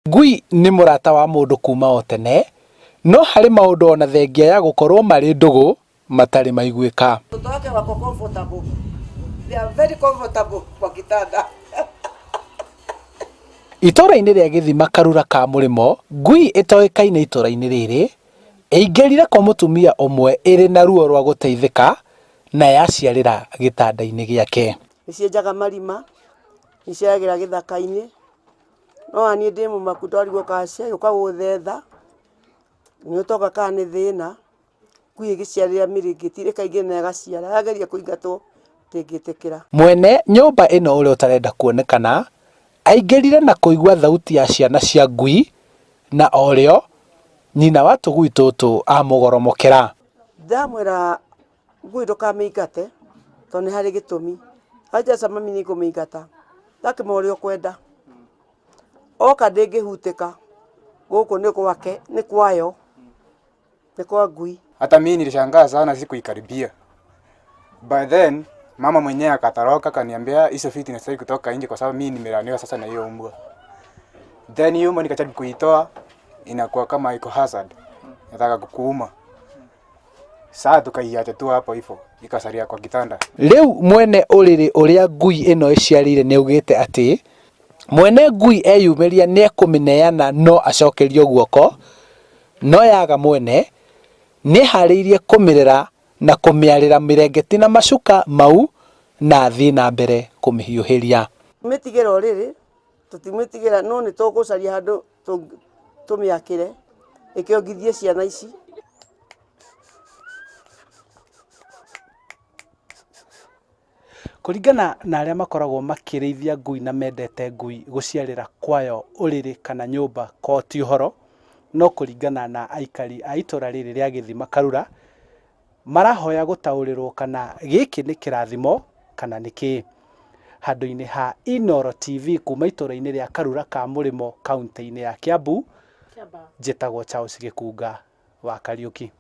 Ngui nĩ mũrata wa mũndũ kuma o tene, no harĩ maũndũ ona thengia ya gũkorwo marĩ ndũgũ matarĩ maiguĩka. Watoto wake wako comfortable. They are very comfortable kwa kitanda. Itũra-inĩ rĩa Gĩthima Karura ka Mũrĩmo, ngui ĩtoĩkaine itũra-inĩ rĩrĩ, ĩingĩrire kwa mũtumia ũmwe ĩrĩ na ruo rwa gũteithĩka na yaciarĩra gĩtanda-inĩ gĩake. Nĩ cienjaga marima, nĩ ciaragĩra gĩthaka-inĩ, No ona niĩ ndĩ mũmaku ndarigwo kana ciagĩũka gũthetha, nĩ ũtonga kana nĩ thĩna, ngui ĩgĩciarĩra mĩrĩngĩti ĩkaingĩra na ĩgaciara, yageria kũingatwo ndĩngĩtĩkĩra. Mwene nyũmba ĩno ũrĩa ũtarenda kuonekana, aingĩrire na kũigua thauti ya ciana cia ngui na orĩo nyina wa tũgui tũtũ amũgoromokera. Ndamwĩra ngui ndũkamĩingate tondũ nĩ harĩ gĩtũmi. Anjĩra mami nĩ ngũmĩingata, ndakĩmwĩra ũrĩa ũkwenda. Oka ndĩngĩhutĩka, gũkũ nĩ gwake, nĩ kwayo, nĩ kwa ngui. Hata mimi nilishangaa sana sikuikaribia. By then mama mwenyewe akatoroka akaniambia hizo vitu inastahili kutoka nje kwa sababu mimi nimelaaniwa sasa na hiyo mbwa. Then hiyo mbwa nikajaribu kuitoa inakuwa kama iko hazard. Nataka kukuuma. Saa tukaiacha tu hapo hivyo ikasalia kwa kitanda. Rĩu mwene ũrĩrĩ ũrĩa ngui ĩno ĩciarĩire nĩaugĩte atĩ mwene ngui eyumĩria nĩekũmĩneana no acokerio guoko, no yaga mwene nĩeharĩirie kũmĩrera na kũmĩarĩra mĩrengeti na macuka mau na athiĩ na mbere kũmĩhiũhĩria. Mĩtigĩra ũrĩrĩ, tũtimĩtigĩra no nĩ tũgũcaria handũ tũmĩakĩre ĩkĩongithie ciana ici. Kũringana na arĩa makoragwo makĩrĩithia ngui na mendete ngui gũciarĩra kwayo ũrĩrĩ kana nyũmba kwao ti ũhoro, no kũringana na aikari a itũra rĩrĩ rĩa Gĩthima Karura, marahoya gũtaũrĩrwo kana gĩkĩ nĩ kĩrathimo kana nĩ kĩĩ. Handũ-inĩ ha Inooro TV kuma itũra-inĩ rĩa Karura ka Mũrĩmo kauntĩ-inĩ ya Kiambu, njĩtagwo Charles Gĩkunga wa Kariũki.